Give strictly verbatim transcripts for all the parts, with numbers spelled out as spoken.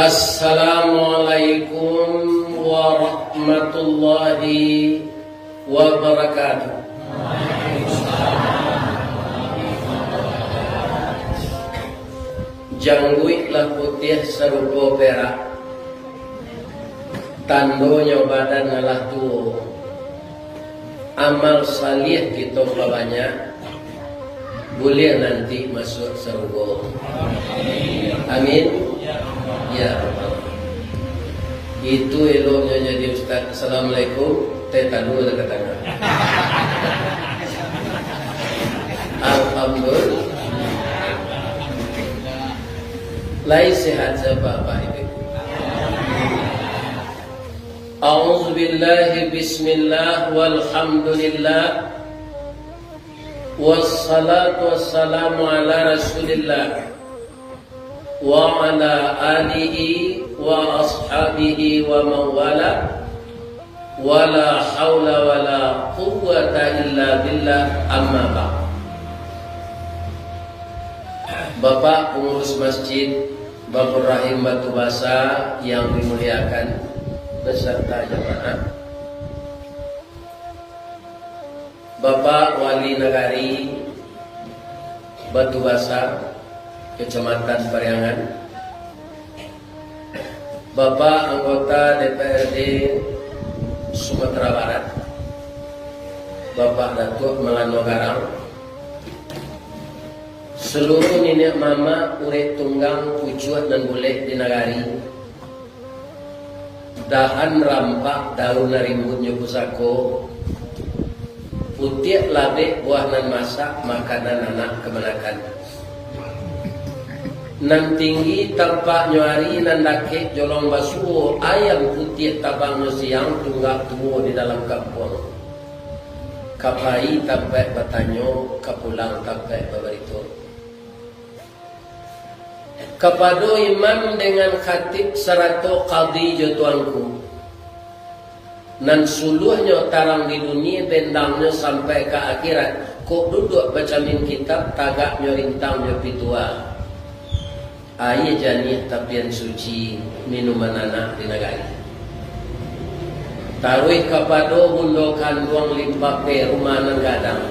Assalamualaikum warahmatullahi wabarakatuh. Jangguik lah putiah sarupo perak, tandonyo badan alah tuo. Amal salih kito pabanyak, buliah nanti masuak sarugo. Amin. Ya Rabbal. Itu eloknyo jadi ustaz. Assalamualaikum. Teh talu lah ka tangah. Alhamdulillah. Lai sehat sabapak ibu. A'udzubillahi, bismillah, walhamdulillah, wassalatu wassalamu ala rasulillah, wa ala alihi wa ashabihi wa mawala, wala haula wala quwwata illa billah, amma ba'd. Bapak pengurus Masjid Babur Rahim Batu Basa yang dimuliakan, beserta jamaah. Bapak Wali Nagari Batu Basa, Kecamatan Pariangan. Bapak anggota D P R D Sumatera Barat, Bapak Datuak Malano Garang, seluruh niniak mamak, urek tunggang, pucuak nan bulek di nagari, dahan rampak, daun nan rimbunnyo pusako, putiak labek, buah nan masak, makanan anak kamanakan. Nan tinggi tampaknyo ari, nan dakek jolong basuo, ayam putiah tabangnyo siang, tunggak tuo di dalam kampuang. Ka pai tampaik batanyo, ka pulang tampaik babarito. Kapado imam dengan khatib sarato kadi jo tuanku, nan suluahnyo tarang di dunia, bendangnyo sampai ka akhirat, kok duduak bacamin kitab, tagaknyo rintang jo pitua. Aia janiah tapian suci, minuman anak di nagari. Taruih kapado bundo kanduang Limpape, rumah nan gadang,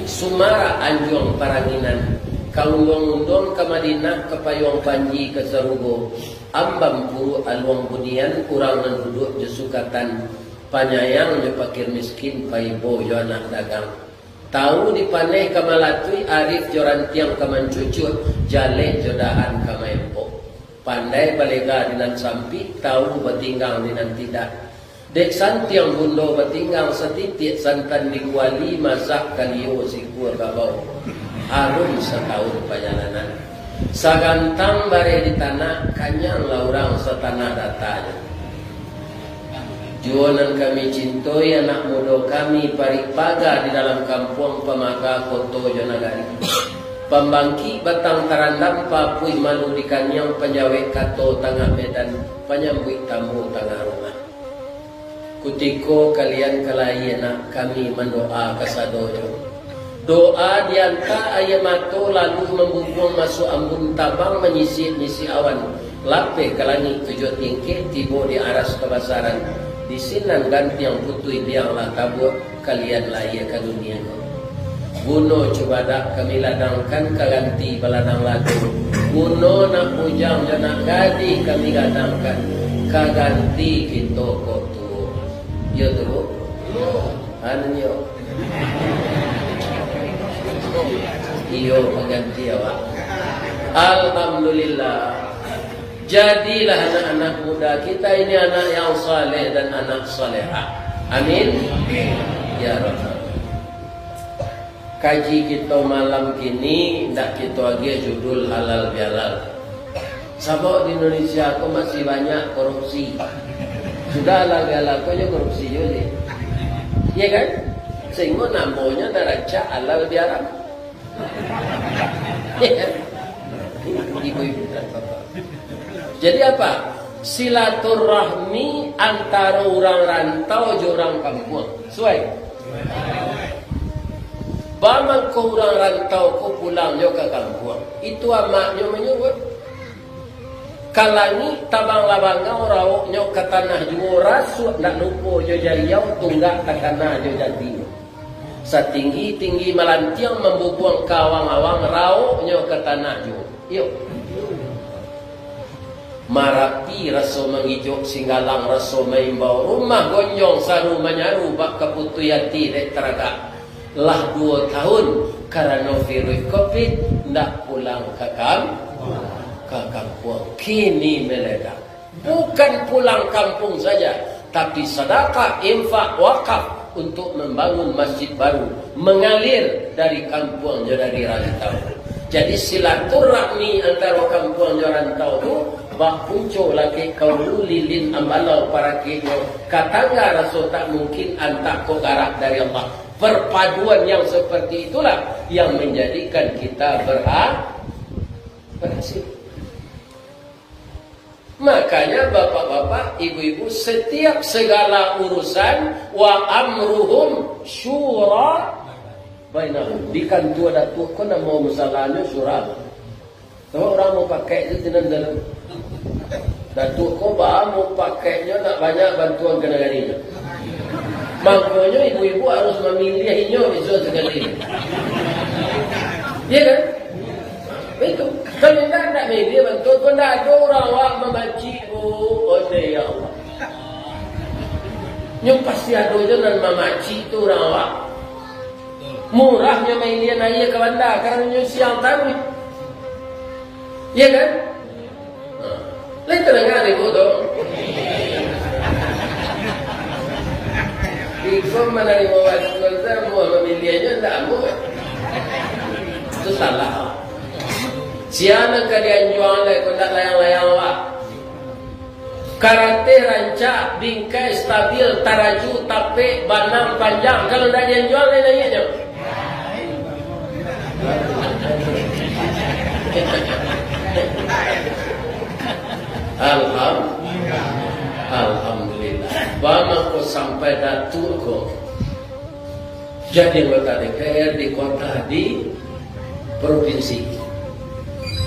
sumarak anjuang paranginan, ka unduang-unduang ka Madinah, ka payuang panji ka sarugo, ambam puruak aluang bunian, urang nan duduak jo sukatan, panyayang jo pakir miskin, paibo jo anak dagang. Tau di paneh ka malatuih, arif jo rantiang ka mancucuah, jaleh jo dahan ka maempok. Pandai balega di nan sampik, tau batinggang di nan tidak. Dek santiang bundo batinggang, satitiak santan di kuali, masak kalio sikua kabau. Harum satahun pajalanan. Sagantang bareh di tanah, kanyanglah urang satanah datanyo. Juo nan kami cintoi, anak mudo kami, parik paga di dalam kampuang, pamaga koto jo nagari. Pambangkik batang tarandam, papuih malu di kaniang, panjawek kato tangah medan, panyambuik tamu tangah rumah. Kutiko kalian ka lahia nak, kami mandoa kasadonyo. Doa dianta aia mato, lalu mambubuang masuak ambun, tabang manyisik-nyisik awan, lapeh ka langik tujuah tingkek, tibo di aras kabasaran. Di sinan gantiang putuih biang lah tabuak, kalian lahia ka dunia ko. Guno cubadak kami ladangkan, ka ganti baladang lado. Guno nak bujang jo nak gadih kami gadangkan, ka ganti kito ko tuo. Iyo tu, Bu? Anu nyo. Iyo, pangganti awak. Alhamdulillah. Jadilah anak-anak muda kita ini anak yang saleh dan anak salehah. Amin. Ya Rabbal. Kaji kito malam kini, ndak kito agiah judul halal bihalal. Sabab di Indonesia ko masih banyak korupsi. Sudah halal bihalal ko jo korupsi juo deh. Iya kan? Sehingga namonyo naraca halal biharam. Ibu-ibu dan bapak. Jadi apa? Silaturahmi antaro urang rantau jo urang kampuang. Suai? Bamangko urang rantau ko pulang jo ka kampuang. Itu amaknyo manyuruah. Ka langik tabanglah bangau, rawoknyo ka tanah juo, rasuak ndak lupo jo jariau, tunggak takana jo jatinyo. Satinggi-tinggi malantiang mambubuang ka awang-awang, rawoknyo ka tanah juo. Iyo. Marapi raso mangijok, Singgalang raso maimbau, rumah gonjong saru manyaru, bak kaputuih ati dek taragak. Lah duo tahun karano virus covid, ndak pulang ka kam-, ka kampuang. Kini meledak. Bukan pulang kampuang saja, tapi sadakah, infak, wakaf untuk mambangun masjid baru, mangalir dari kampuang jo dari rantau. Jadi, silaturahmi antaro kampuang jo rantau tu bapunco lakek ka ulu, lilin ambalau parakeknyo, ka tangga raso tak mungkin, antak ko garak dari Allah. Perpaduan yang seperti itulah yang menjadikan kita berha-, berhasil. Makanya, bapak-bapak, ibu-ibu, setiap segala urusan, wa amruhum syura bainahum. Di kantua datuak ko, namo musalahnyo syura. Sabab urang mupakaik tu sinan dalam. Datuak ko baa mupakaiknyo, nak banyak bantuan ka nagarinyo. Mangkonyo ibu-ibu harus mamiliah inyo bisuak sakali. Iya kan? Itu. Kalau indak, indak mamiliah bantuan ko, indak ado urang awak mamacik, Bu. Oh, ya Allah. Nyo pasti ado juo nan mamacik tu urang awak. Murahnyo mailian aia ka banda, karano nyo siang taruih. Iya kan? Nah, lain tadanga dek ko tu. Iko manarimo bantuan tu, amuah mamiliahnyo, indak amuah. Itu salah. Sia nan ka dianjuang lai, ko indak layang-layang awak. Karateh rancak, bingkai stabil, taraju, tapek, banam, panjang. Kalau indak dianjuang, lai naiaknyo. Alham-, Alhamdulillah. Baa mangko sampai datuak ko jadi anggota D P R di kota, di provinsi.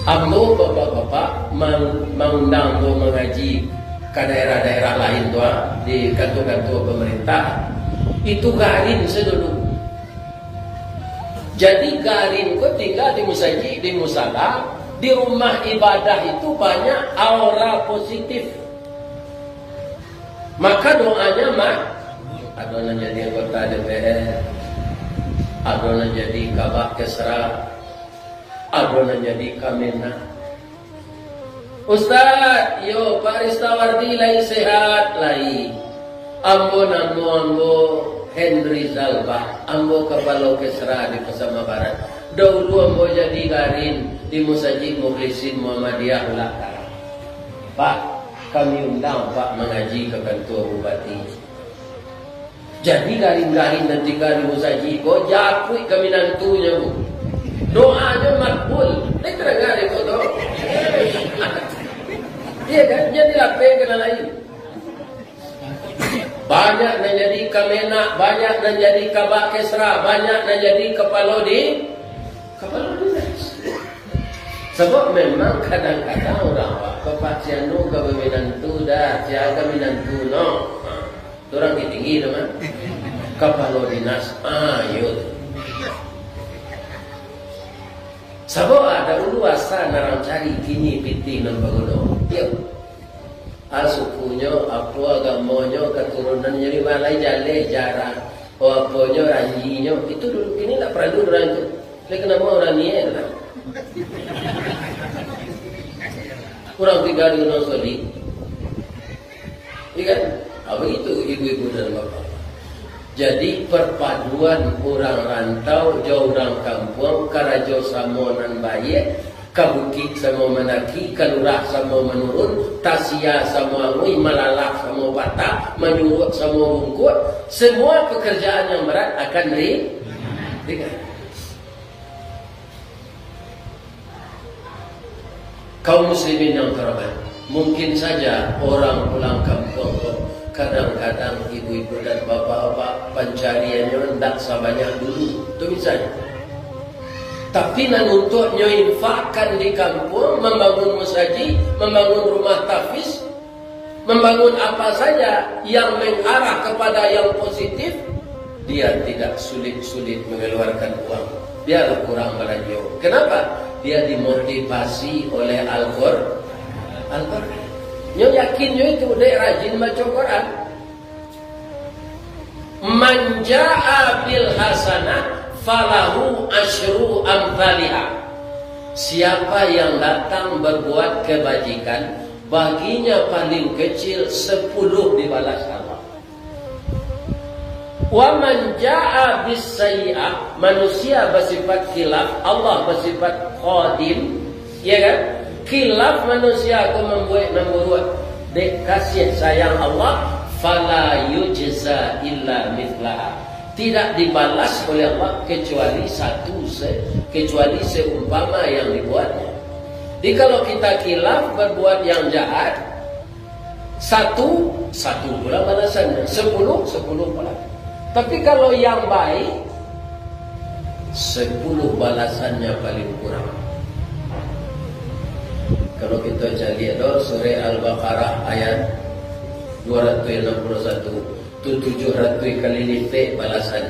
Ambo, bapak-bapak, mang-, mangundang ambo mangaji ka daerah-daerah lain tu, ah, di kantua-kantua pemerintah. Itu garin sadulu. Jadi, garin ko tingga di musajik, di musala, di rumah ibadah itu banyak aura positif. Maka doanya mah, ado nan jadi anggota D P R, ado nan jadi kabak kesra, ado nan jadi kamenag. Ustaz, yo, Pak Ristawardi lai sehat? Lai. Ambo namo ambo Henry Zalbah, ambo kapalo kesra di Pasaman Barat. Daulu ambo jadi garin di Musajik Mukhlisin Muhammadiyah Ulak Karang. Pak, kami undang Pak mangaji ka kantua bupati. Jadi garin-garin nan tingga di musajik ko, japuik ka minantunyo, Bu. Doanyo makbul. Lai tadanga dek ko tu? Iya kan? Jadi lapeh ka nan lain. Banyak nan jadi kamenag, banyak nan jadi kabak kesra, banyak nan jadi kapalo di, kapalo dinas. Sabab memang kadang-kadang urang awak, "Bapak, si anu ka baminantu dah, sia ka minantu no." Ha, tu urang tinggi-tinggi tu mah. Kapalo dinas, ah, iyo tu. Sabab ado ulu asa nan urang cari, kini pitih nan baguno. Iyo. Ah, sukunyo, apo agamonyo, katurunannyo di ma, lai jaleh, jarak, oh, aponyo, ranjinyo, itu dulu, kini ndak paralu urang tu. Lai kanamo urang niaik tu lah. Urang tingga di Gunung Sodik. Iya kan? Ah, begitu ibu-ibu dan bapak. Jadi, perpaduan urang rantau jo urang kampuang, karajo samo nan baiak, ka bukik samo mandaki, ka lurah samo manurun, tasia samo anguih, malalak samo patah, manyuruak samo bungkuak, semua pekerjaan yang berat akan ri-, ringan. Kaum muslimin yang terhormat, mungkin saja orang pulang kampung tu, kadang-kadang ibu-ibu dan bapak-bapak pancariannyo ndak sabanyak dulu. Tu misalnyo. Tapi nan untuak nyo infakkan di kampuang, mambangun musajik, mambangun rumah tahfiz, mambangun apa saja yang mengarah kepada yang positif, dia tidak sulit-sulit mengeluarkan uang. Biarlah kurang balanjo. Kenapa? Dia dimotivasi oleh Al-Qur-, Al-Qur'an. Nyo yakin nyo itu, dek rajin baco Quran. "Man jaa bil hasanah falahu asyru amthaliha." Siapa yang datang berbuat kebajikan, baginya paling kecil sepuluh dibalas Allah. "Wa man jaa bis sayyi'ah," manusia bersifat khilaf, Allah bersifat qadim, ya kan? Khilaf manusia ko mambuek nan buruak. Dek kasih sayang Allah, "fala yujza illa mithlaha." Tidak dibalas oleh Allah kecuali satu se-, kecuali seumpama yang dibuatnya. Jadi kalau kita khilaf berbuat yang jahat, satu, satu pula balasannya. Sepuluh, sepuluh pula. Tapi kalau yang baik, sepuluh balasannya paling kurang. Kalau kita caliak doh, surah Al-Baqarah ayat dua ratus enam puluh satu, tu tujuh ratus kali lipek balasan.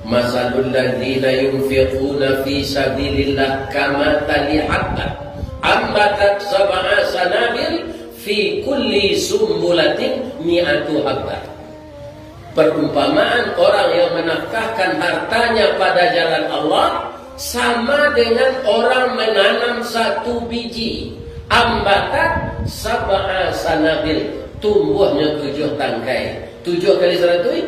"Masalul ladzina yunfiquna fi sabilillah kamatsali habbatin ambatat sab'a sanabil fi kulli sumbulatin mi'atu habbah." Perumpamaan orang yang menafkahkan hartanya pada jalan Allah sama dengan orang menanam satu biji, ambatat sab'a sanabil, tumbuhnyo tujuh tangkai. Tujuh kali saratuih?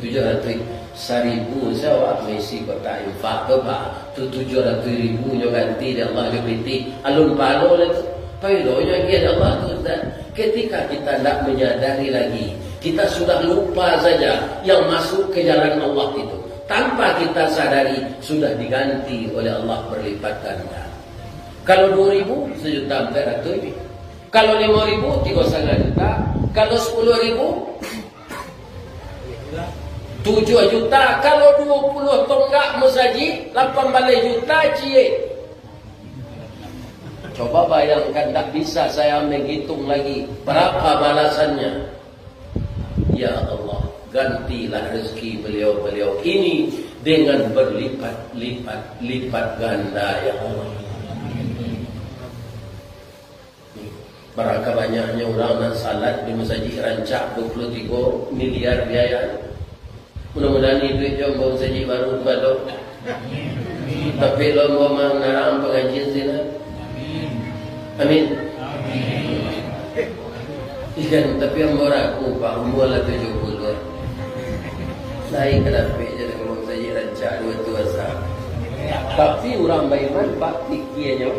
Tujuh ratuih. Saribu se awak maisi kotak infak tu, Pak. Tu tujuh ratuih ribu nyo ganti dek Allah jo pitih. Alun palo lah tu. Pailonyo agiah dek Allah tu, Ustaz. Ketika kita ndak menyadari lagi, kita sudah lupa saja yang masuk ke jalan Allah itu. Tanpa kita sadari, sudah diganti oleh Allah berlipat ganda. Kalau dua ribu, sejuta empat ratus. Kalau lima ribu, tiga setengah juta. Kalau sepuluh ribu, tujuh juta. Kalau dua puluh tonggak musajik, lapan baleh juta ciek. Coba bayangkan, ndak bisa saya menghitung lagi berapa balasannya. Ya Allah, gantilah rezeki beliau-beliau ini dengan berlipat-lipat, lipat ganda, ya Allah. Barangka banyaknyo urang nan salat di Masajik Rancak, dua puluh tiga miliar biaya. Mudah-mudahan iduik jo ambo masajik baru tu ado. Tapi lo ambo mangarang pangajian sini. Amin. Ikan, tapi ambo ragu, Pak, umur lah tujuh puluh. Saya ka dapek je kalau masajik Rancak dua tu asa. Tapi urang baiman, Pak, pikianyo,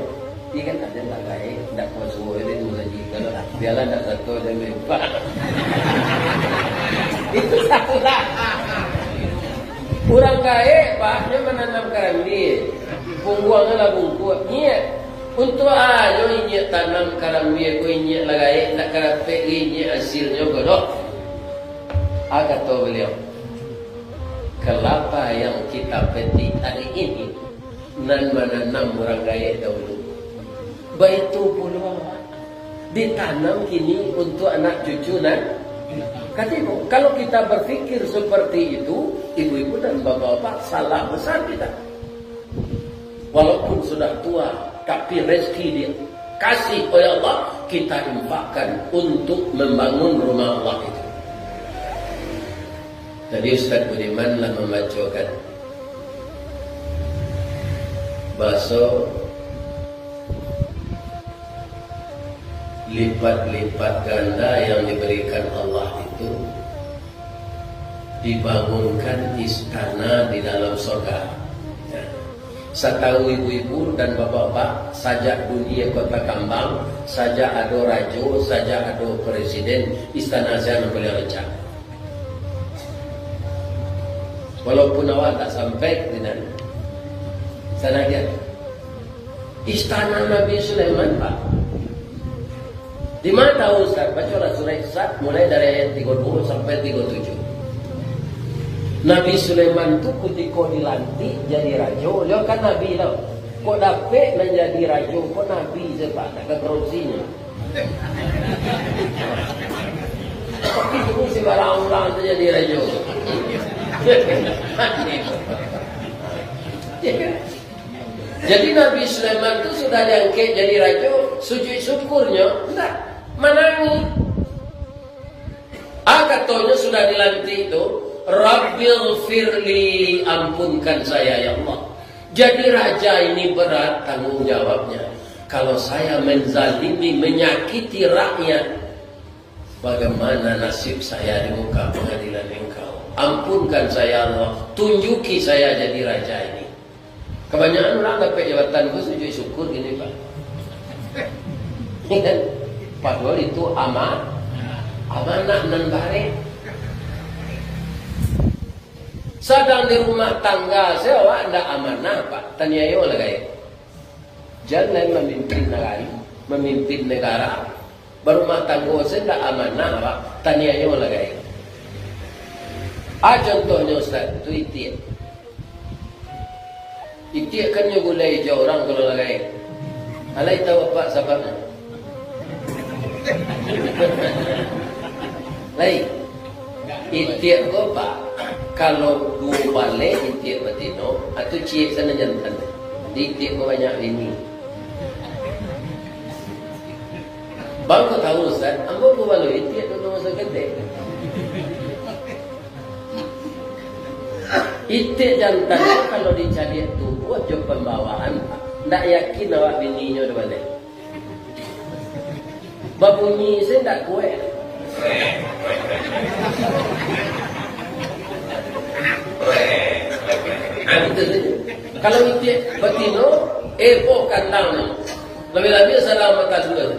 Iyo kan, ado nan gaek, ndak kuaso, jadi tu lagi. Kalau bialah ndak sato, jan mempah. Itu salah. Urang gaek, Pak, nyo mananam karambia. Pungguangnyo lah bungkuak. Nyiak. Untuak a nyo inyiak tanam karambia ko, inyiak lah gaek, ndak karapek, inyiak hasilnyo ko doh. A kato baliau, kelapa yang kita petik hari ini, nan mananam urang gaek dahulu. Baitu pulo awak, ditanam kini untuak anak cucu nan katibo. Kalau kita berpikir seperti itu, ibu-ibu dan bapak-bapak, salah besar kita. Walaupun sudah tua, tapi rezeki dikasih oleh Allah, kita infakkan untuk membangun rumah Allah itu. Tadi Ustaz Budiman lah mambacokan baso lipat-lipat ganda yang diberikan Allah itu, dibangunkan istana di dalam sorga. Ya. Satahu ibu-ibu dan bapak-bapak, sajak dunia ko takambang, sajak ado rajo, sajak ado presiden, istana sia nan paling rancak. Walaupun awak tak sampai di nan, sana aja. Istana Nabi Sulaiman, Pak. Di mana tahu, Ustaz? Bacalah surah Sad mulai dari ayat tiga puluh sampai tiga puluh tujuh. Nabi Sulaiman tu kutiko dilantik jadi rajo, yo kan nabi tau. Kok dapek nan jadi rajo ko nabi se, Pak, nak ka korupsinyo. Tapi kini sembarang urang tu jadi rajo. Ya kan? Jadi Nabi Sulaiman tu sudah diangkek jadi rajo, sujud syukurnyo, ndak, manangih. Ah, katonyo sudah dilantik tu, "Rabbighfirli, ampunkan saya, ya Allah. Jadi raja ini berat tanggung jawabnya. Kalau saya menzalimi, menyakiti rakyat, bagaimana nasib saya di muka pengadilan Engkau? Ampunkan saya, ya Allah. Tunjuki saya jadi raja ini." Kabanyakan urang dapek jabatan ko sujud syukur kini, Pak. Padahal itu ama-, amanah nan barek. Sadang di rumah tangga se awak ndak amanah, Pak. Taniayo lah gaek. Jan lai mamimpin nagari, mamimpin nagara, barumah tanggo se ndak amanah, Pak. Taniayo lah gaek. Ah, contohnyo, Ustaz, tu itiak. Itiak kan nyo gulai jo urang kalau lah gaek. Alai tau apak sababnyo? Lai, itiak ko, Pak, kalau duo baleh itiak batino, atau ciek sanan jantan. Di itiak ko banyak bini. Bang ko tau, Ustaz, ambo ko baleh itiak tu masa ketek. Itiak jantan tu kalau dicaliak tubuah jo pambawaan, ndak yakin awak bininyo tu baleh. Babunyi se ndak kuek. Nah, gitu saja. Kalau itiak batino, eh, po kandang ni. Labiah-labiah salah makan dulu.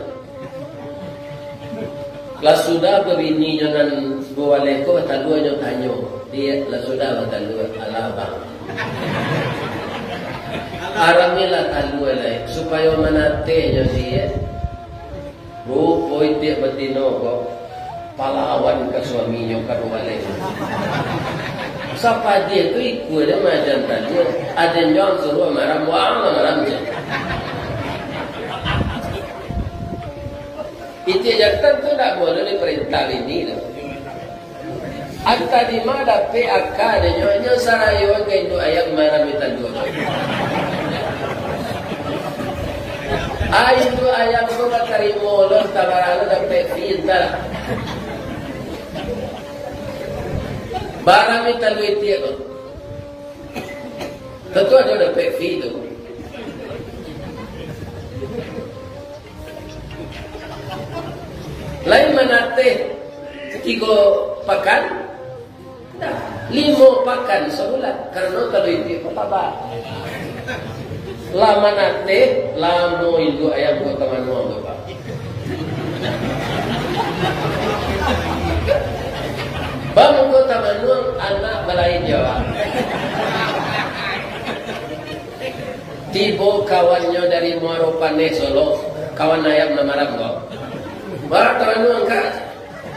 Lah sudah babini jo nan babaleh ko, batalua nyo tanyo. Diak, lah sudah batalua, alah bang. Aramilah talua lai, supayo manateh nyo diak. Rupo itiak batino ko, palawan ka suaminyo ka babaleh. Sapadiah tu ikua dia majan talua, aden jo ang suruah maram, waang lah maram je. Itiak jantan tu ndak buliah diparintah bini tu. Antah di ma dapek aka nyo, nyo sarayo ka induak ayam marami talua. Ah, induak ayam tu batarimo lo, antah bara lo dapek fee, antah. Barami talua itiak tu. Tantu ado dapek fee tu. Lain manateh tigo pakan, dah, limo pakan sabulan, karano talua itiak ko taba. Lah manateh, lamo induak ayam ko tamanuang tu, Pak. Bamuko tamanuang, anak balain jo awak. Tibo kawannyo dari Muaro Paneh, Solok, kawan ayam nan maram ko. Ba, tamanuang, Kak.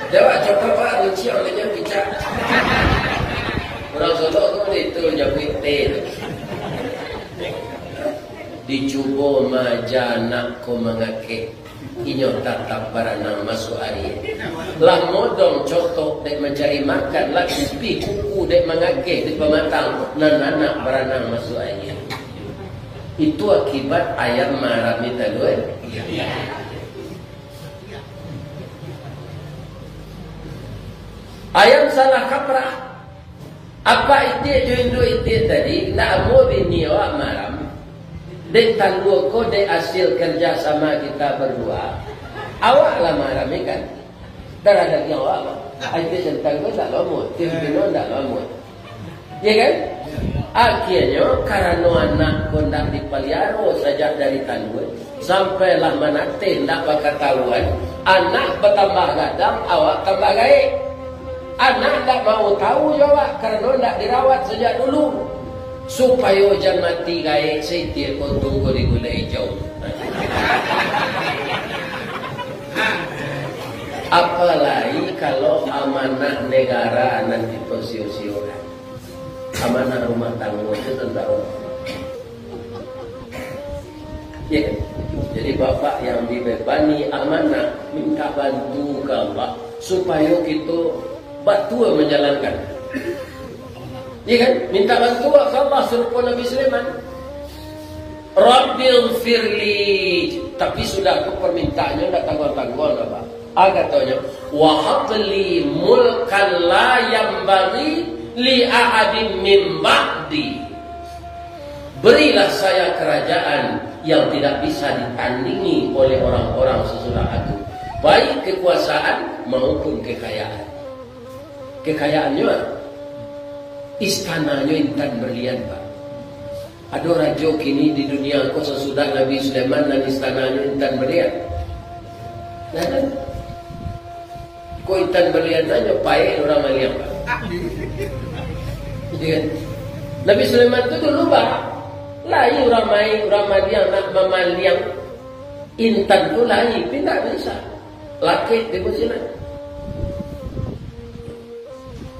Jawab, cokot, Pak, runciang aja picak. Urang Solok tu itu japuik teh tu. Dicubo ma aja anak ko mangakeh. Inyo tatap baranang masuak aia. Lah modong cotok dek mancari makan, lah pipih kuku dek mangakeh di pamatang, nan anak baranang masuak aia. Itu akibat ayam marami talua. Ayam salah kaprah. Apak itiak jo induak itiak tadi, ndak amuah bini awak maram, dek talua ko, dek asil kerja sama kita berdua, awak lah maram, kan? Darah dagiang awak mah. Itiak jantan ko ndak lo amuah, itiak batino ndak lo amuah. Ya kan? Akhirnyo, karano anak ko ndak dipaliaro sajak dari talua, sampai lah manateh ndak bakatahuan, anak batambah gadang, awak tambah gaek. Anak ndak mau tahu jo awak, karano ndak dirawat sajak dulu. Supayo jan mati gaek, saitiak ko tunggu di gulai ijau. Apalagi kalau amanah negara nan kito sio-siokan. Amanah rumah tanggo itu tentang, ya kan? Jadi, bapak yang dibebani amanah, minta bantu ka Allah, supayo kito batua manjalankan. Ya kan? Minta bantu ka Allah, sarupo Nabi Sulaiman. "Rabbighfirli." Tapi sudah tu permintaannyo ndak tangguang-tangguang, Pak. Ah, katonyo, "Wahabli mulkan la yambaghi li ahadim min ba'di." Berilah saya kerajaan yang tidak bisa ditandingi oleh orang-orang sesudah aku, baik kekuasaan maupun kekayaan. Kekayaannyo, istananyo intan berlian, Pak. Ado rajo kini di dunia ko sasudah Nabi Sulaiman nan istananyo intan berlian? Nah, kan? Ko intan berlian sajo, paek urang maliang, Pak. Iya kan? Nabi Sulaiman tu dulu, Pak, lai urang mai, urang maliang nak mamaliang intan tu lai, tapi ndak bisa. Lakek di sinan.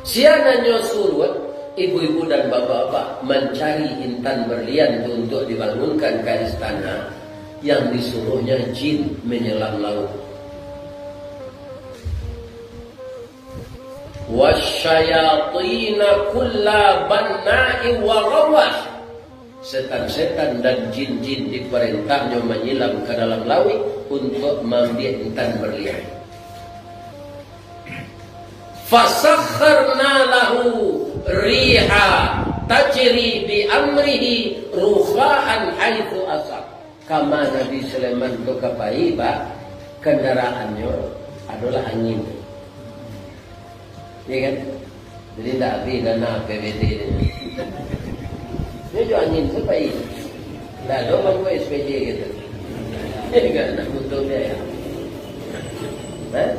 Sia nan nyo suruah ibu-ibu dan bapak-bapak mancari intan berlian tu untuk dibangunkan ka istana, yang disuruhnya jin menyelam laut. "Wasyayatina kulla banna'in wa ghawwas." Setan-setan dan jin-jin diparintahnyo manyilam ka dalam lauik untuak maambiak intan berlian. "Fasakharna lahu riha tajri bi amrihi rukha'an haitsu asyar." Kama Nabi Sulaiman tu ka pai, Pak, kendaraannyo adolah angin. Iya kan? Jadi, ndak habih dana A P B D tu. Nyo jo angin tu pai. Ndak ado mangko S P J gitu. Indak nak butuh biaya. Hah?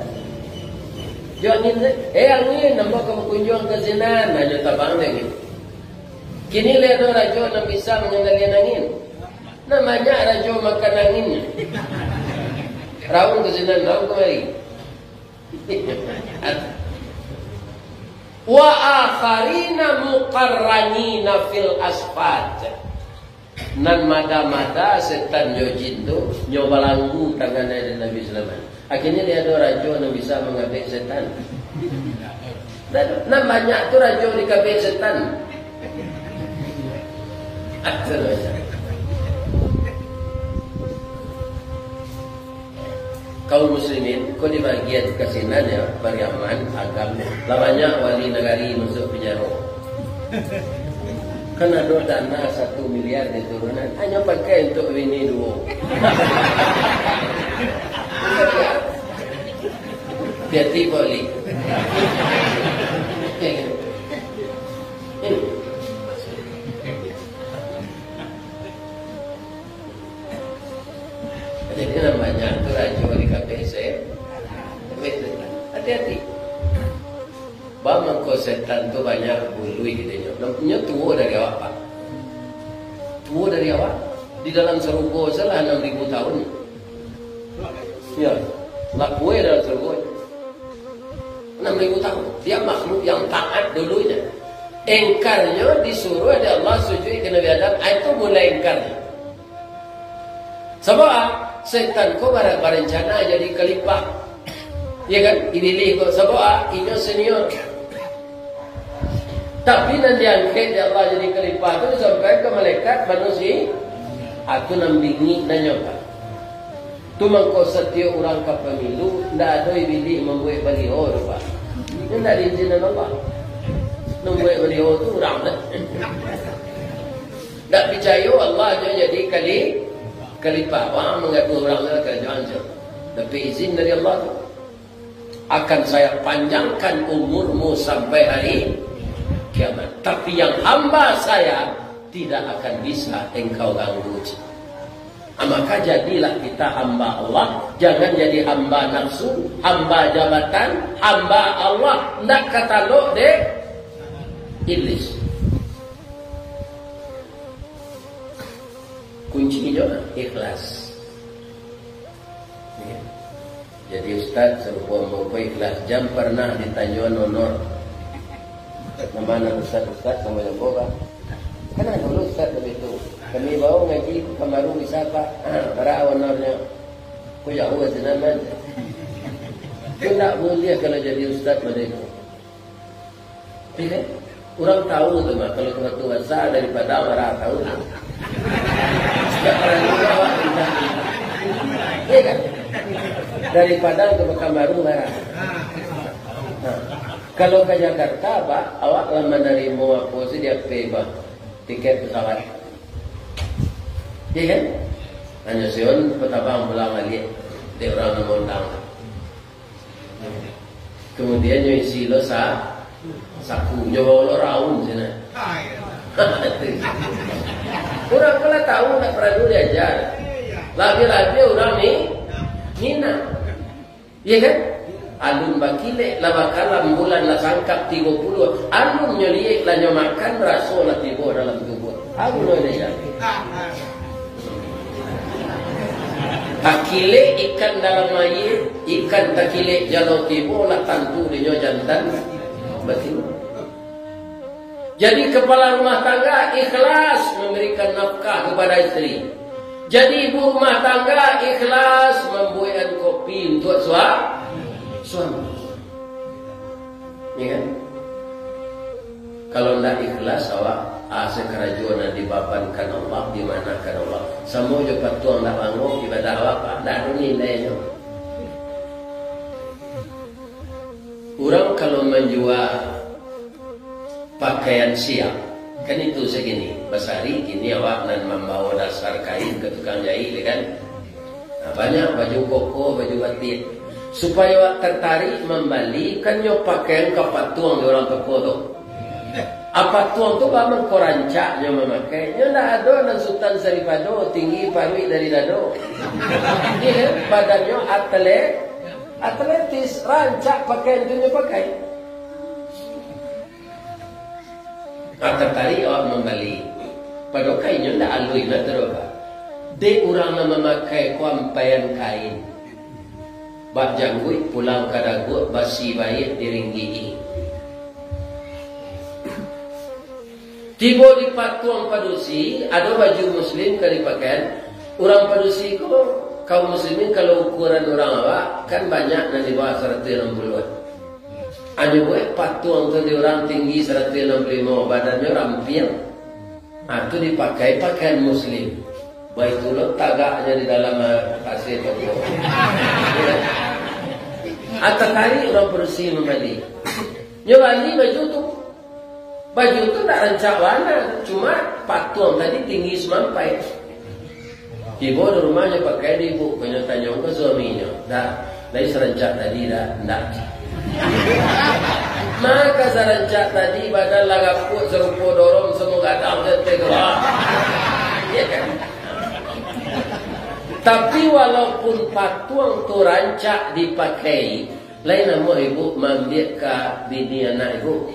Jo angin tu, "Eh, angin, ambo ka bakunjuang ka sinan." Nah, nyo tabang dek angin. Kini lai ado rajo nan bisa mangendalian angin. Nan banyak rajo makan angin. Raun ka sinan, raun kamari. "Wa akharina muqarranina fil asfad." Nan mada-mada setan jo jin tu, nyo balanggu tangan dari Nabi Sulaiman. Akhirnyo, lai ado rajo nan bisa mangabek setan. Nan, nan banyak tu rajo dikabek setan. Ado rajo. Kaum muslimin, ko di bagian ka sinan, ya, Pariaman, Agam, lah banyak wali nagari masuak pinjaro. Kan ado dana satu miliar di turunan, hanyo pakai untuak bini duo. Hati-hati, Pak Li. Jadi, nan banyak tu rajo di K P S, eh. Hati-hati. Ba mangko setan tu banyak buluih dinyo. Nyo tuo dari awak, Pak. Tuo dari awak. Di dalam sarugo salah anam ribu tahun. Ya, lah kueh dalam sarugo. Anam ribu tahun. Dia makhluk yang taat dulunya. Engkarnyo disuruh dek Allah sujud ka Nabi Adam. Ah, itu mulai engkarnyo. Sabab, ah, setan ko bara-, barencana jadi khalifah. Ya kan? Ibilih ko. Sabab, ah, inyo senior. Tapi nan diangkek dek Allah jadi khalifah tu disampaikan ka malaikat manusia. Ah, tu nan bingik nanyo, Pak. Tu mangko satiok urang ka pamilu, ndak ado ibilih mambuek baliho tu, Pak. Nyo ndak diizinan Allah. Mambuek baliho tu urang dah. Ndak picayo Allah nyo jadi khali-, khalifah. Wah, manggaduah urang tu lah karajo hancur. Dapek izin dari Allah tu. "Akan saya panjangkan umurmu sampai hari kiamat. Tapi yang hamba saya tidak akan bisa engkau ganggu." Ah, maka jadilah kita hamba Allah, jangan jadi hamba nafsu, hamba jabatan, hamba Allah, ndak katalok dek iblis. Kuncinyo ikhlas. Ya. Jadi, Ustaz, sarupo ambo ko ikhlas, jan parnah ditanyoan honor. Nama anak ustaz-ustaz, nama yang boga. Kan dulu ustaz begitu. Kami bawa ngaji ke Kamaru bisa, Pak. Ah, bara honornya. Kok jauh aja nama. Itu ndak boleh kalau jadi ustaz model itu. Iya kan? Urang tahu tu mah, kalau tua-tua sa dari Padang urang tahu tu. Ndak paralu awak pindah. Iya kan? Dari Padang ka Kamaru urang. Nah, kalau ka Jakarta, Pak, awak lah manarimo apo sih di P, Pak? Tiket pesawat. Iya kan? Hanyo sion patabang pulang baliak, dek urang nan maundang. Kemudian nyo isi lo sa-, saku, nyo bawa lo raun sinan. Urang ko lah tahu, ndak paralu diaja. Labiah-labiah urang ni, Minang. Iya kan? Alun bakilek lah bakalam, bulan lah sangkap tigo puluah. Alun nyo liek lah nyo makan, raso lah tibo dalam tubuah. Alun nyo liek. Takilek ikan dalam aia, ikan takilek jalo tibo, lah tantu dinyo jantan batino. Jadi, kepala rumah tangga ikhlas memberikan nafkah kepada isteri. Jadi, ibu rumah tangga ikhlas mambuekan kopi untuk sua-, suami. Ya kan? Kalau ndak ikhlas, awak, ah, sakarajo nan dibabankan Allah, dimanakan Allah. Samo jo patuang ndak bangun, ibadah awak, Pak, ndak ado nilainyo. Urang kalau manjua pakaian siap, kan itu sagini, basari kini awak nan mambawa dasar kain ka tukang jahit, ya kan? Nah, banyak baju koko, baju batik. Supayo awak tertarik mambali, kan nyo pakaian ka patuang di urang toko tu. A patuang tu baa mangko rancak nyo mamakai. Nyo ndak ado nan Sutan Saripado, tinggi paruik dari dado. Iya kan? Badannyo atlet, atletis, rancak pakaian tu nyo pakai. Ah, tatarik awak mambali. Pado kainnyo ndak aluih lah tu doh, Pak. Dek urang nan mamakai ko ampaian kain. Bak jangguik pulang ka daguak, basi baiak diringgik-i. Tibo di patuang padusi, ado baju muslim ka dipakaian. Urang padusi ko, kaum muslimin, kalau ukuran urang awak, kan banyak nan di bawah saratuih anam puluah. Anyo buek patuang tu di urang tinggi saratuih anam puluah limo, badannyo rampiang. Ah, tu dipakai pakaian muslim. Baitu lo tagaknyo di dalam, ah, A C toko. Ah, tatarik urang padusi mambali. Nyo bali baju tu. Baju tu ndak rancak bana, cuma patuang tadi tinggi samampai. Tibo di rumah nyo pakai di ibu, nyo tanyo ka suaminyo, "Dah, lai sarancak tadi dah?" "Ndak." Maka sarancak tadi badan lah gapuak sarupo dorong samo gadang sate tu. Ya kan? Tapi walaupun patuang tu rancak dipakai, lai namuah ibu maambiak ka bini anak ibu.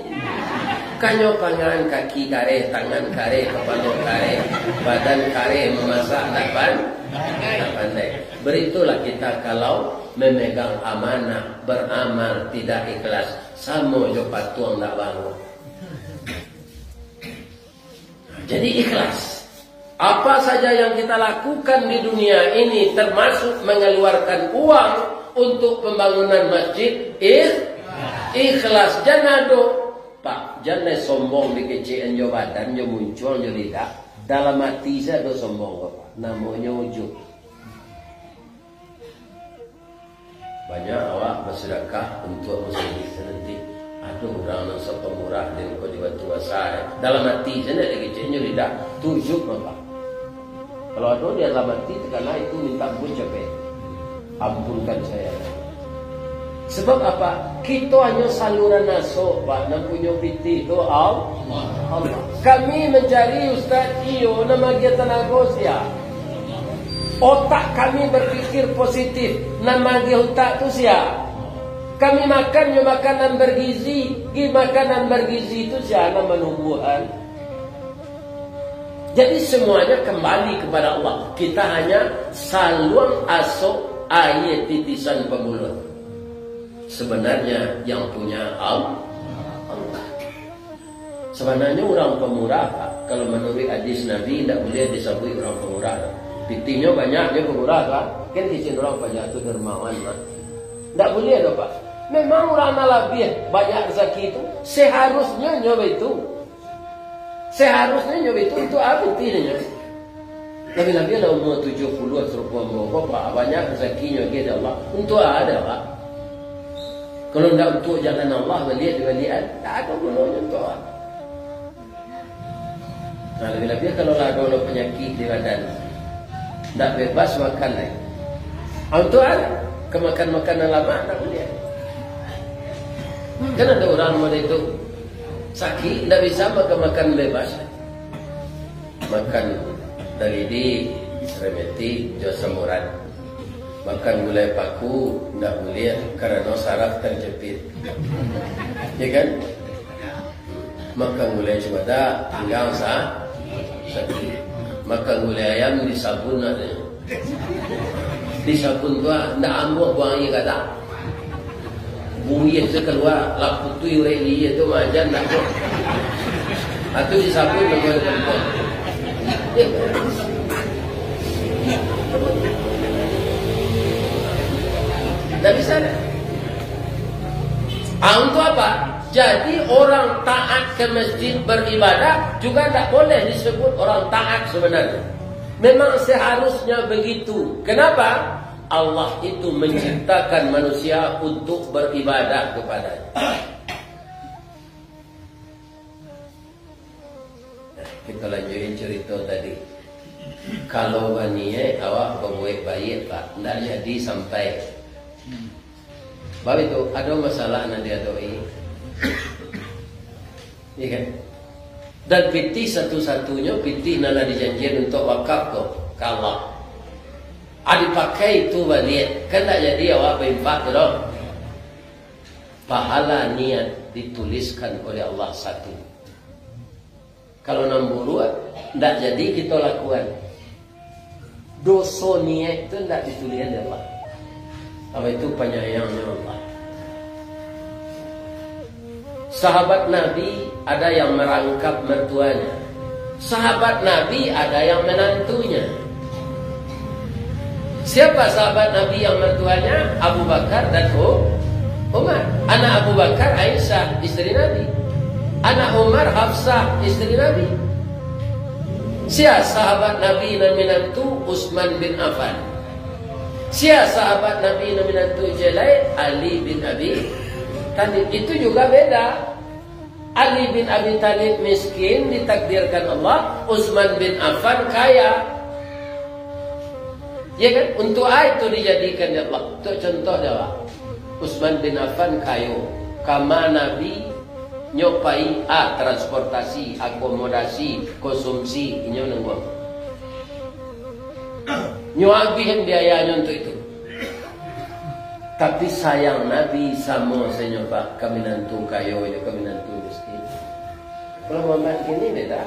Kanyo pangan, kaki kareh, tangan kareh, kapalo kareh, badan kareh, mamasak ndak pan-, ndak pandai. Beritulah kita kalau memegang amanah, beramal tidak ikhlas, samo jo patuang ndak bangun. Jadi ikhlas. Apa saja yang kita lakukan di dunia ini, termasuk mengeluarkan uang untuk pembangunan masjid, ikh-, ikhlas. Jan ado, Pak, jan lai sombong dikecekan jo badan, jo muncuang, jo lidah. Dalam ati se ado sombong ko, Pak. Namonyo ujub. Banyak awak basadakah untuak masajik tu nanti. Aduh, urang nan sapamurah den ko di Batu Basa, eh. Dalam ati se ndak dikeceknyo lidah, tu ujub mah, Pak. Kalau ado di dalam ati takana itu minta ampun capek. Ampunkan saya. Sebab apa? Kito hanyo saluran asok, Pak, nan punyo pitih tu, Al-, Allah. Kami mancari ustaz, iyo, nan magiah tanago sia? Otak kami berpikir positif, nan magiah utak tu sia? Kami makan jo makanan bergizi, gi makanan bergizi tu sia nan manubuahan? Jadi semuanya kembali kepada Allah. Kita hanya saluang asok aia titisan pambuluah. Sebenarnya yang punya Al-, Allah. Sabananyo urang pamurah, Pak, kalau manuruik hadis Nabi, indak buliah disabuik urang pamurah. Pitihnyo banyak, nyo pamurah, Pak. Kan kecek urang paja tu dermawan, Pak. Indak buliah doh, Pak. Memang urang nan labiah banyak rasaki tu, seharusnyo nyo baitu. Seharusnyo nyo baitu, untuak apo pitihnyo? Labiah-labiah lah umua tujuah puluah sarupo ambo ko, Pak, banyak rasakinyo lagi dari Allah. Untuak a, Pak? Kalau indak untuak jalan Allah, baliak di baliak an, indak ado gunonyo untuak a. Nah, labiah-labiah kalau lah ado, ado panyakik di badan, indak bebas makan lai. Ah, untuak a? Ka makan makanan lamak, indak buliah. Kan ado urang model itu, sakik, indak bisa makan makanan bebas. Makan daging, remetik, jo asam urat. Makan gulai paku, indak buliah, karano saraf tajepit. Ya kan? Makan gulai cubadak, pinggang sa-, sakik. Makan gulai ayam, disabun, katonyo. Disabun tu, ah, indak ambuah, buang aia katak. Buih tu kalua, lah putuih urek di aia tu, majan dak tu. Atu disabun namo tempat. Ndak bisa dah. Ah, untuak apo? Jadi, orang taat ka masjid baribadah juga ndak boleh disebut orang taat sabananyo. Memang seharusnya begitu. Kenapa? Allah itu manciptakan manusia untuk baribadah kepada-Nyo. Nah, kito lanjuikan carito tadi. Kalau baniaik awak babuek baiak, Pak, ndak jadi sampai. Baitu, ado masalah nan diadoi. Iya kan? Dan pitih satu-satunyo pitih nan lah dijanjian untuak wakaf ko, ka Allah. Ah, dipakai tu baliak, kan ndak jadi awak bainfak tu doh. Pahala niat dituliskan oleh Allah satu. Kalau nan buruak, ndak jadi kito lakuan. Doso niat tu ndak ditulihan dek Allah. Apa itu panyayangnya Allah. Sahabat Nabi ada yang merangkap mertuanya. Sahabat Nabi ada yang menantunya. Siapa sahabat Nabi yang mertuanya? Abu Bakar dan U-, Umar. Anak Abu Bakar Aisyah, isteri Nabi. Anak Umar Hafsah, isteri Nabi. Sia sahabat Nabi nan minantu? Utsman bin Affan. Sia sahabat Nabi nan minantu ciek lai? Ali bin Abi Thalib. Itu juga beda. Ali bin Abi Thalib miskin ditakdirkan Allah, Utsman bin Affan kaya. Ya kan? Untuak a itu dijadikan dek Allah. Untuak contoh dek awak. Utsman bin Affan kayo. Kama Nabi nyo pai, a, transportasi, akomodasi, konsumsi, inyo nangguang. Nyo abihan biayanyo untuak itu. Tapi sayang Nabi samo sajo, Pak, ka minantu kayo jo ka minantu miskin. Kalau Muhammad kini beda.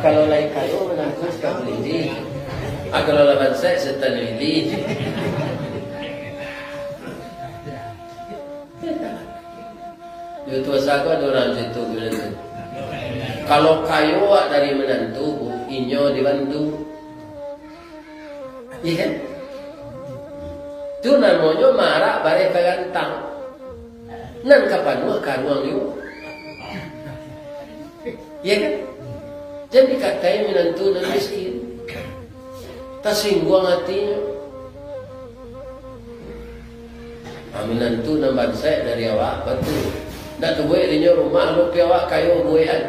Kalau lai kayo, minantu suka balindi. Ah, kalau lah bansaik, setan lili. Di Tuasa ko ado urang situ, minantu. Kalau kayo awak dari minantu, Bu, inyo dibantu. Iya kan? Tu namonyo maarak bareh ka gantang. Nan ka panuah karuang juo. Iya kan? Jan dikatai minantu nan miskin. Tasingguang atinyo. Ah, minantu nan bansaik dari awak, batua. Ndak tabuek dinyo rumah, lo pi awak kayo buekan.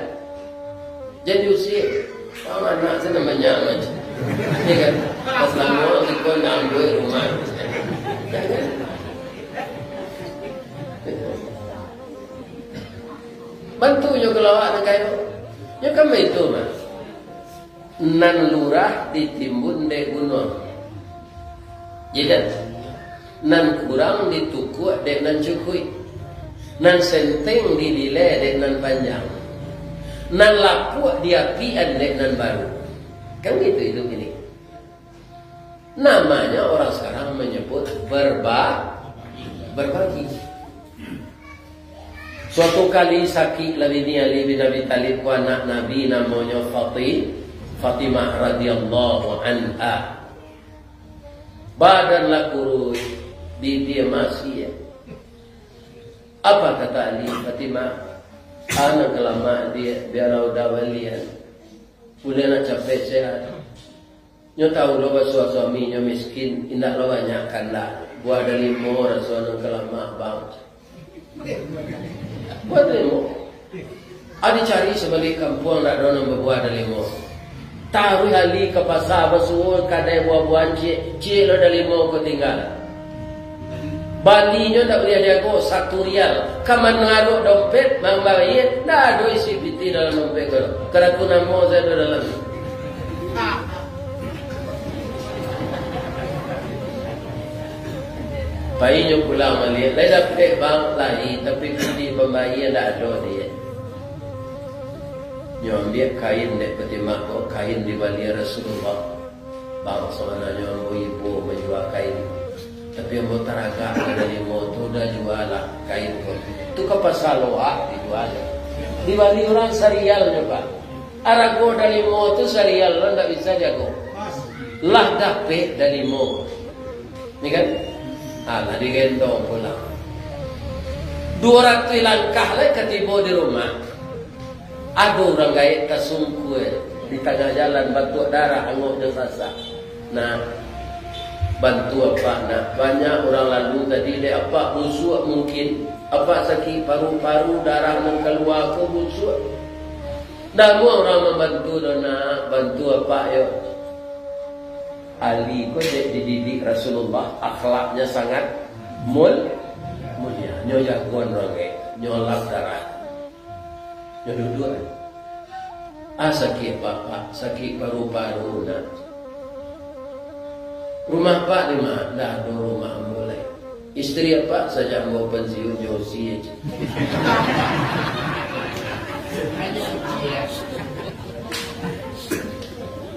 Jan diusie. Wah, anak tu nan banyak macam. Iya kan? Pas lamo, siko nak buek rumah. Bantu nyo kalau awak nak kayo. Nyo kan baitu mah. Nan lurah ditimbun dek gunuang. Iya kan? Nan kurang ditukuak dek nan cukuik. Nan senteng didilai dek nan panjang. Nan lapuak diapian dek nan baru. Kan gitu hidup ini. Namanya orang sekarang menyebut berba-, berbagi. Suatu kali sakik lah bini Ali bin Abi Thalib ko, anak Nabi namonyo Fati-, Fatimah radhiyallahu anha. Badan lah kuruih, bibia masiah. Apa kata Ali, "Fatimah, anak kalamak dia, biarlah udah balian. Uleh nak capek sehat." Nyo tahu lo basuo suaminyo miskin, indak lo banyak kandak. Buah dalimo raso nan kalamak, bang. Buah dalimo. Adi cari sabalik kampuang, ndak ado nan babuah dalimo. Taruih Ali ka pasa, basuo kadai buah-buahan, ciek, ciek lo dalimo ko tingga. Balinyo ndak buliah diago, satu rial. Ka manuaruak dompet, mambayia, ndak ado isi pitih dalam dompet ko. Karatu namo sajo dalam. Painyo pulang baliak, lai dapek bang, lai, tapi pitih pambayia ndak ado, diak. Nyo ambiak kain dek Fatimah ko, kain dibali Rasulullah. Bang, sabananyo ambo ibo manjua kain, tapi ambo taragak ka dalimo tu, udah jualah kain ko. Tu ka pasa Loak dijua. Dibali urang sarial nyo, Pak. Arago dalimo tu sarial lo ndak bisa diago. Lah dapek dalimo. Ni kan? Alah digendong pulang. Duo ratuih langkah lai ka tibo di rumah. Ado urang gaek tasungkua di tangah jalan, batuak darah, angok jo sasak. Nah, bantu apak nak. Banyak urang lalu tadi dek apak busuak mungkin. Apak sakik paru-paru, darah nan kalua ko busuak. Ndak amuah urang mambantu doh nak, bantu apak yo. Ali ko dek dididik Rasulullah, akhlaknya sangat mul-, mulia. Nyo jagoan urang gaek, nyo lap darah. Nyo duduak. Ah, sakik apak, Pak, sakik paru-paru nak. Rumah apak di ma? Ndak ado rumah ambo lai. Istri apak sajak ambo pensiun jo usia.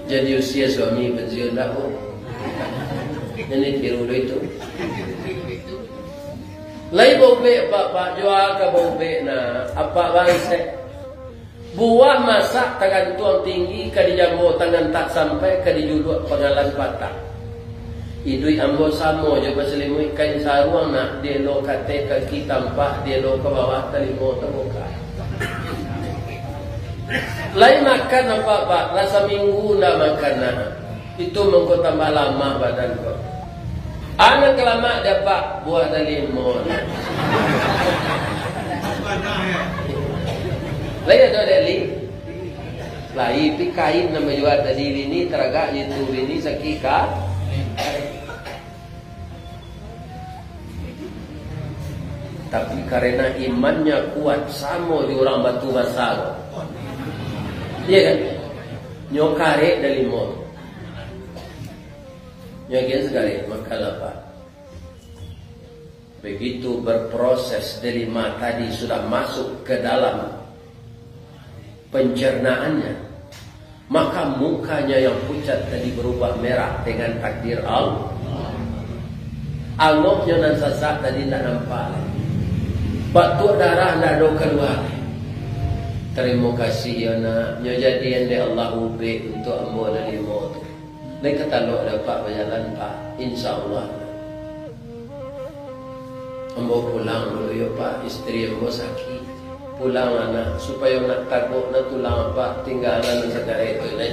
Jadi usia suami pensiun dah, Bu. Ini tiru dulu itu. Lai baubek apak, Pak, jua ka baubek nah. Apak bansek. Buah masak tagantuang tinggi, ka dijambo tangan tak sampai, ka dijuluak pangalan patah. Iduik ambo samo jo basalimuik kain saruang nak, dielo ka ateh kaki tampak, dielo ka bawah talimo tabuka. Lai makan apak, Pak, lah saminggu ndak makan nak. Itu mangko tambah lamak badan ko. Anak kalamak dapek buah dalimo. Lai ado dek li? Lai pi kain nan bajua tadi bini, taragak itu bini sakik ka. Tapi karena imannya kuat, samo jo urang batu basa ko. Iya kan? Nyo karek dalimo. Nyo agian sakali, maka lapar. Begitu berproses delima tadi sudah masuk ke dalam pencernaannya, maka mukanya yang pucat tadi berubah merah dengan takdir Allah. Angoknyo nan sasak tadi ndak nampak lai. Batuak darah ndak ado kalua lai. Tarimo kasih yo nak, nyo jadian dek Allah ubek untuak ambo dalimo tu. Lai ka talok dapek bajalan, Pak. Insya Allah. Ambo pulang dulu yo, Pak. Istri ambo sakik. Pulang, anak, supayo nak tagok nak tulang, Pak. Tinggalan nan sakarek tu, lai.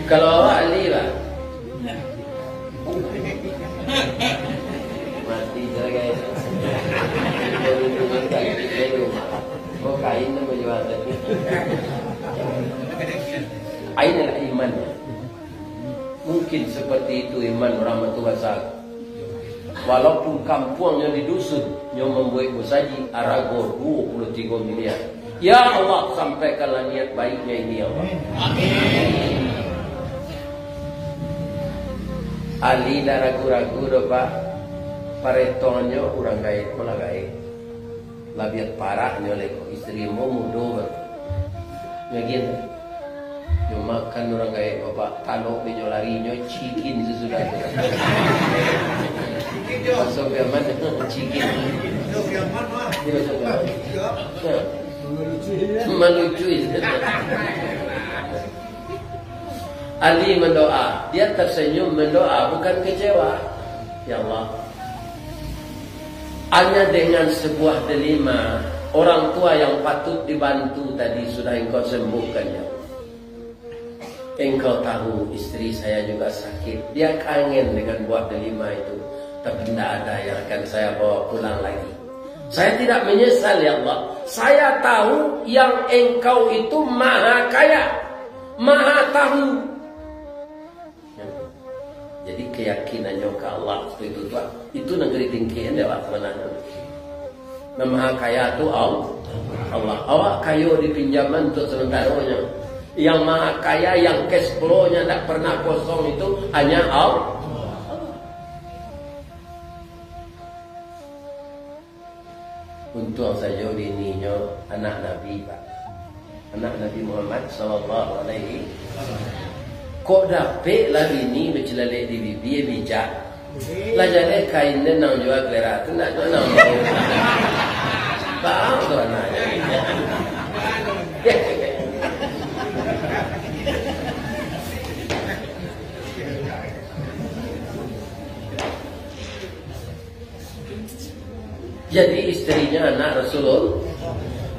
Kalau awak, Ali, Pak. Mati sagai. Oh, kain nan bajua tadi. Ain adalah iman. Mungkin seperti itu iman urang batu basa. Walaupun kampuangnyo di dusun, nyo mambuek musajik arago duo puluah tigo miliar. Ya Allah, sampaikanlah niat baiknya ini, ya Allah. Amin. Ali ndak ragu-ragu doh, Pak. Paretongannyo urang gaek ko lah gaek. Labiah parah nyo leko, istri ambo mudo baru. Nyo gin. Nyo makan urang gaek, Bapak, talok inyo lari, nyo cikin sasudah tu. Maso Piaman, cikin. Malucu. Ali mendoa, dia tersenyum mendoa, bukan kecewa. Ya Allah, hanya dengan sebuah delima, orang tua yang patut dibantu tadi sudah Engkau sembuhkannya. Engkau tahu istri saya juga sakit, dia kangen dengan buah delima itu, tapi tidak ada yang akan saya bawa pulang lagi. Saya tidak menyesal, ya Allah. Saya tahu yang Engkau itu maha kaya, maha tahu. Jadi, keyakinannyo ka Allah itu, itu, itu nan ka ditingkekan dek awak sabananyo. Nan maha kaya tu Al-, Allah. Awak kayo di pinjaman untuk sementaro nyo. Yang maha kaya, yang cash flow-nyo ndak pernah kosong itu hanya Allah. Untuang sajo bininyo anak Nabi, Pak. Anak Nabi Muhammad sallallahu alaihi wasallam. Kok dapek lah bini bacilalek di bibia, bijak. Lah jaleh kain den nan jua kalera tu, ndak ado nan mau. Bang tu anaknyo. Jadi, istrinya anak Rasulul-,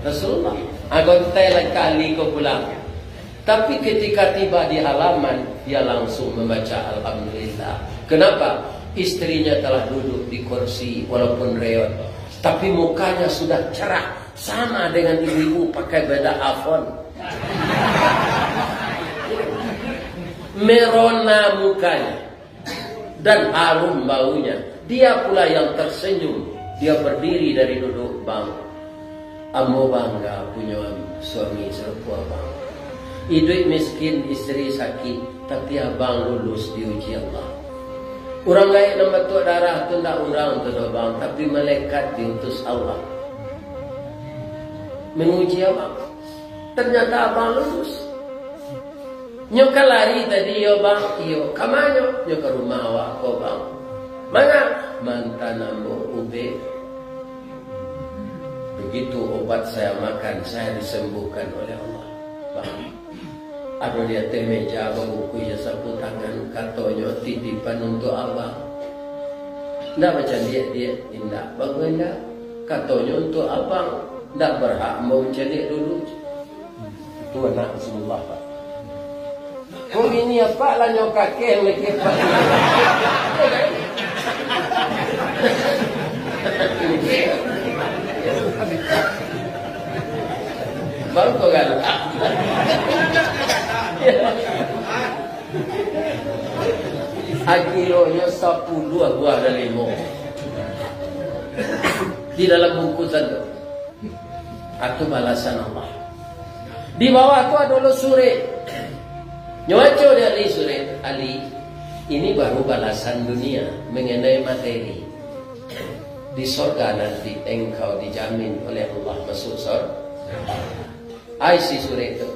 Rasulullah. Agontai lah kali ko pulang. Tapi ketika tiba di halaman, dia langsung membaca Alhamdulillah. Kenapa? Istrinya telah duduk di kursi, walaupun reot. Tapi mukanya sudah cerah, sama dengan ibu-ibu pakai bedak Avon. Merona mukanya dan harum baunya. Dia pula yang tersenyum. Dia berdiri dari duduk, "Bang, ambo bangga punyo suami sarupo abang. Iduik miskin, istri sakik, tapi abang lulus diuji Allah. Urang gaek nan batuak darah tu ndak urang tu doh, Bang, tapi malaikat diutus Allah manguji abang. Ternyata abang lulus." Nyo ka lari tadi, iyo, Bang? Iyo. Ka ma nyo? Nyo ka rumah awak ko, Bang. Manga? Mantan ambo ubek. Begitu obat saya makan, saya disembuhkan oleh Allah. Bang, ado di ateh meja, babuku iyo sapu tangan, katonyo, "Titipan untuak abang." Ndak bacaliak-liak, indak. Bagus indak? Katonyo, "Untuak abang." Ndak berhak ambo bacaliak dulu. Itu anak Rasulullah, Pak. Kok gini, Pak, lah nyo kakeh mikir, Pak. Baru kau galak. Akhiranyo sapuluah buah dalimo di dalam bungkusan tu. Atu balasan Allah. Di bawah tu ado lo surek. Nyo baco dek Ali surek, "Ali, ini baru balasan dunia mengenai materi. Di sorga nanti engkau dijamin oleh Allah masuk sor-." Ai si surek tu.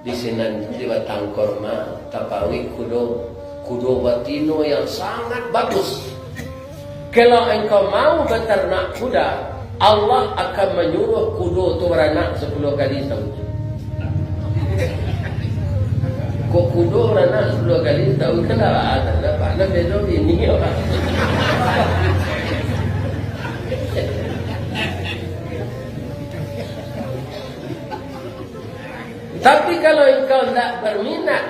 Di sinan, di batang korma, tapauik kudo, kudo batino yang sangat bagus. Kalau engkau mau beternak kuda, Allah akan manyuruh kudo tu baranak sapuluah kali satahun. Kok kudo baranak sapuluah kali satahun, kan dah lah, dah, dah, dah, dah, dah, dah, dah, dah. Tapi kalau engkau ndak berminat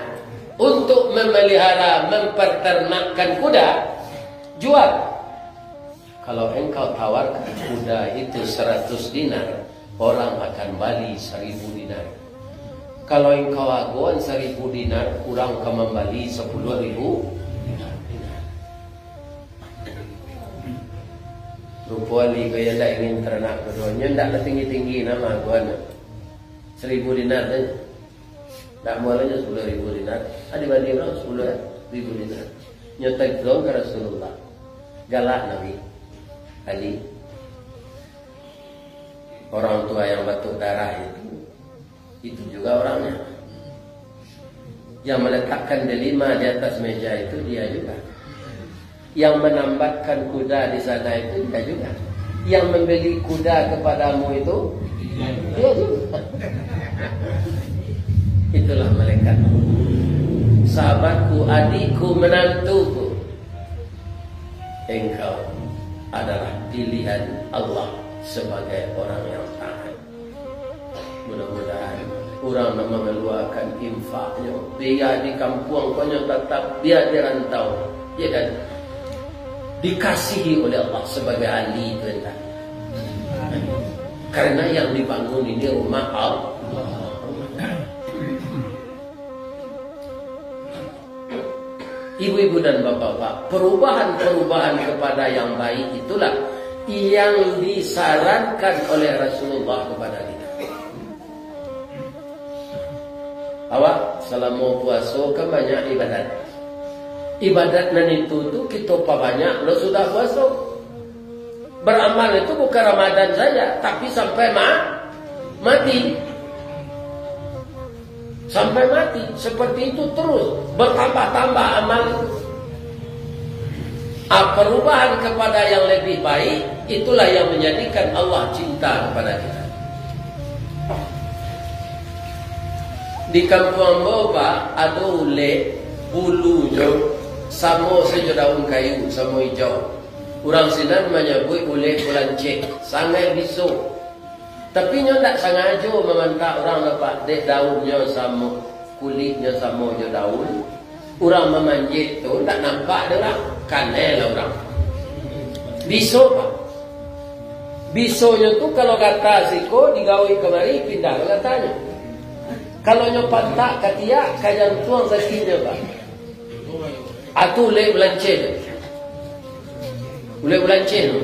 untuk memelihara, memperternakkan kuda, jual. Kalau engkau tawarkan kuda itu seratus dinar, orang akan bali saribu dinar. Kalau engkau agoan saribu dinar, urang ka mambali sapuluah ribu dinar. Rupo Ali ko yang ndak ingin taranak kudo, nyo ndak lah tinggi-tinggi nama agoan. Saribu dinar tu. Ndak mualanyo sapuluah ribu dinar. Adi bali urang sapuluah ribu dinar. Nyo taguang ka Rasulullah. Galak Nabi. Ali. Orang tua yang batuk darah itu, itu juga orangnya. Yang meletakkan delima di atas meja itu dia juga. Yang menambatkan kuda di sana itu dia juga. Yang membeli kuda kepadamu itu dia juga. Itulah malaikat. Sahabatku, adikku, menantuku, engkau adalah pilihan Allah sebagai orang yang taat. Mudah-mudahan urang nan mangaluakan infaknyo, bia di kampuang ko nyo tatap, bia di rantau, ya kan, dikasihi oleh Allah sabagai ahli tu, kan? Karena yang dibangun ini rumah Allah. Ibu-ibu dan bapak-bapak, perubahan-perubahan kepada yang baik itulah yang disarankan oleh Rasulullah kepada kita. Awak salamo puaso kan banyak ibadat. Ibadat nan itu tu kito pabanyak lo sudah puaso. Beramal itu bukan Ramadan saja, tapi sampai ma-, mati. Sampai mati, seperti itu terus, bertambah-tambah amal itu. Ah, perubahan kepada yang lebih baik, itulah yang menjadikan Allah cinta kepada kita. Di kampuang ambo, Pak, ado ulek, bulunyo samo sajo daun kayu, samo ijau. Urang sinan manyabuik ulek bulanceh, sangaik biso. Tapi nyo ndak sangajo mamantak urang doh, Pak, dek daunnyo samo, kuliknyo samo jo daun. Urang mamanjek tu ndak nampak dek urang, kanai lah urang. Biso, Pak. Bisonyo tu kalau gata siko digawik kamari, pindah lo gatanyo. Kalau nyo pantak ka tiak, ka jantuang sakinnyo, Pak. Atu ulek bulanceh tu. Ulek bulanceh tu.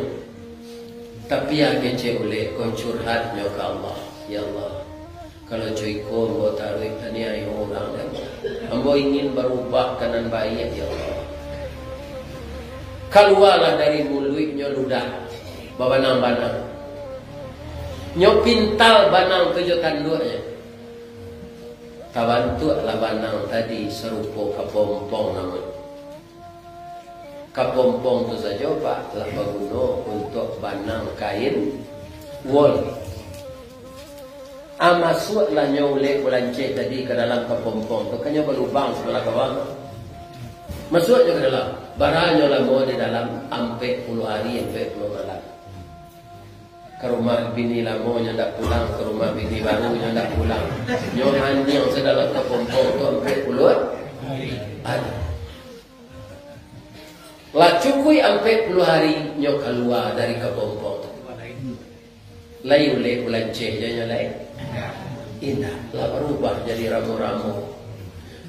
Tapi a kecek ulek ko curhatnyo ka Allah. Ya Allah, kalau co iko ambo taruih aniayo urang dek ambo. Ambo ingin barubah ka nan baiak, ya Allah. Kalualah dari muluiknyo ludah babanang-banang. Nyo pintal banang tu jo tanduaknyo. Tabantuaklah banang tadi sarupo kapompong namonyo. Kapompong tu sajo, Pak, lah baguno untuak banang kain wol. Ah, masuaklah nyo ulek bulanceh tadi ka dalam kapompong tu, kan nyo balubang sabalah kawang. Masuaknyo ka dalam. Baranyo lamo di dalam, ampek puluah ari, ampek puluah malam. Ka rumah bini lamo nyo ndak pulang, ka rumah bini baru nyo ndak pulang. Nyo haniang sadalam kapompong tu ampek puluah ari. Lah cukuik ampek puluah ari, nyo kalua dari kapompong tu. Lai ulek bulanceh jo nyo lai. Indak, lah barubah jadi ramo-ramo.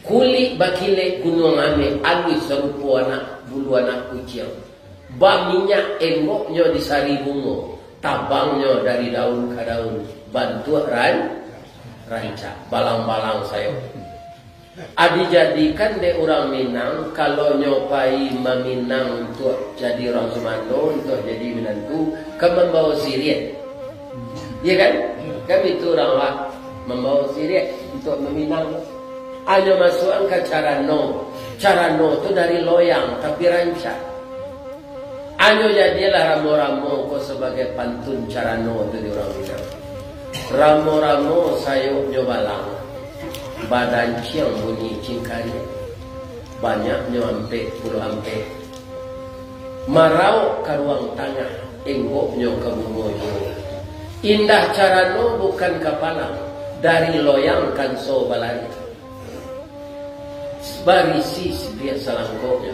Kulik bakilek gunuang ameh, aluih sarupo anak, bulu anak kuciang. Baminyak enggoknyo di sari bungo, tabangnyo dari daun ka daun, bantuak ran-, rancak, balang-balang sayok. A dijadikan dek urang Minang, kalau nyo pai maminang untuak jadi urang sumando, untuak jadi minantu, ka mambawo siriah. Iya kan? Kan itu urang awak mambawo siriah untuak maminang. Anyo masuakan ka carano. Carano tu dari loyang, tapi rancak. Anyo jadilah ramo-ramo ko sabagai pantun carano tu di urang Minang. Ramo-ramo sayoknyo balang, badanciang bunyi cingkariang. Banyaknyo ampek puluah ampek. Marauk ka ruang tangah, enggoknyo ka bungo juo. Indah carano bukan kapalang, dari loyang kanso balari. Barisi siriah salangkoknyo.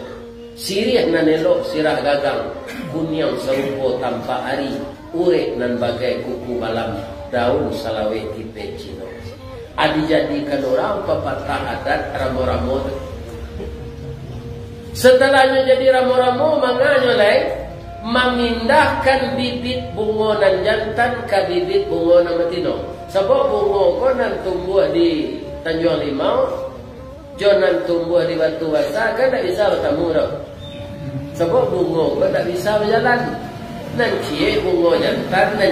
Siriah nan elok sirah gagang, kuniang sarupo tampak ari, urek nan bagai kuku balam, daun salaweh tipeh Cino. A dijadikan urang papatah adat ramo-ramo tu. Satalahnyo jadi ramo-ramo, manganyo lai mamindahkan bibit bungo nan jantan ka bibit bungo nan batino. Sabab bungo ko nan tumbuah di Tanjuang Limau, jo nan tumbuah di Batu Basa kan ndak bisa batamu doh. Sabab bungo ko ndak bisa bajalan. Nan ciek bungo jantan, nan